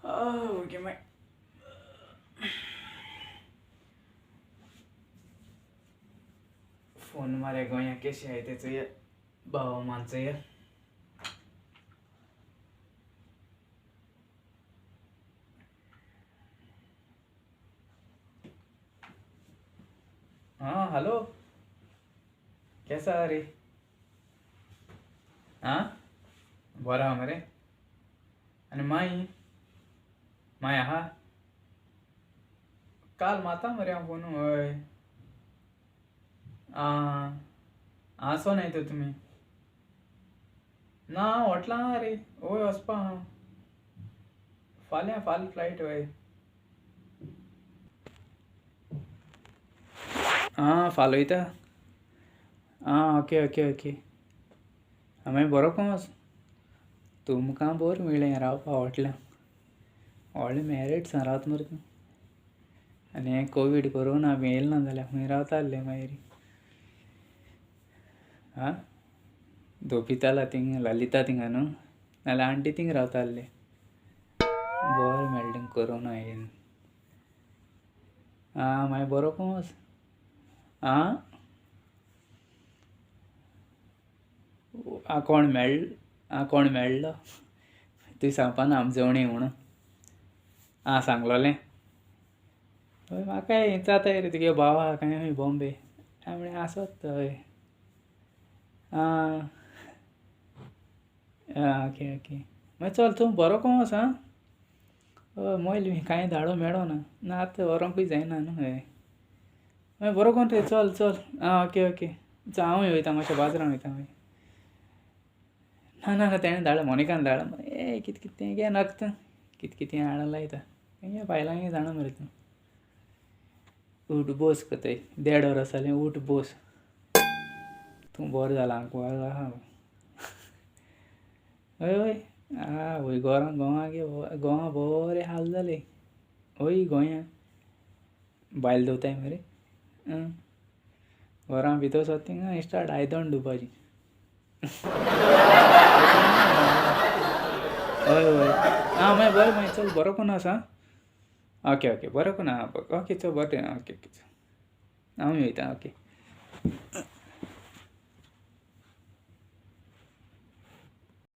Okay मागीर phone मारे गोंया केशें आहाय तें चोया, भावा मान चोया. हाँ हॅलो, केसा रे? आं बरो आहा मरे. आनी माई माय आहा? काल मारता मरे हांव फोन. हय आं आसो न्हय तर तुमी? ना हॉटलां आहा रे. हय वचपा आहा फाल्यां, फाल्यां फ्लायट. हय आं फाल्यां वयता. आं ओके ओके ओके. आं मागीर बरो कोस तुमकां बरें मेळ्ळें रावपा हॉटलां. व्हडलें मॅरिट रावता मरे तूं. आनी हें कोवीड कोरोना बी येयलें ना जाल्यार खंय रावता आसलें मागीर? आं दोपिताला थिंग ललिता थिंगा न्हू, नाल्यार आंटी थिंग रावता आसलें. बरें मेळ्ळें तुमकां कोरोना येयन. आं मागीर बरो कोस. आं आं कोण मेळ, आं कोण मेळ्ळो तुवें सांगपा ना आम जेवणी म्हणून? आं सांगलोलें. हय म्हाकाय विचारताय रे तुगे भाव आहा खंय खंय बॉम्बे. हांवें म्हणलें आसत. हय आं आं ओके ओके. मागीर चल तूं बरो कोण वोस. आं हय मोयल बी कांय धाडो मेळना ना आतां व्हरोंकूय जायना न्हू. हय मागीर बरो कोण रे, चल चल. आं ओके ओके. चल हांवूय वयता मातशें बाजारान वयता. मागीर ना ना ना तेणें धाडलां, मोनिकान धाडलां. ए कितें कितें घे नाका तूं, कितें कितें हाडून लायता हें बायलांक जाणा मरे तूं. उठ बोस कोतय देड वर जालें, उठ बोस तूं. बरें जालां, बरें आहा. हय हय आं वय गोरां गोवा गे, गोवा बरें हाल जालें. हय गोंया बायल दवताय मरे. आं घरां भितर सोद थिंगा स्टार्ट आयदण धुवपाची. हय हय आं मागीर बरें, मागीर चल बरो कोण आसा. ओके ओके बरो कोण आहा. ओके चल बरें. ओके ओके चल हांवूय वयता. ओके.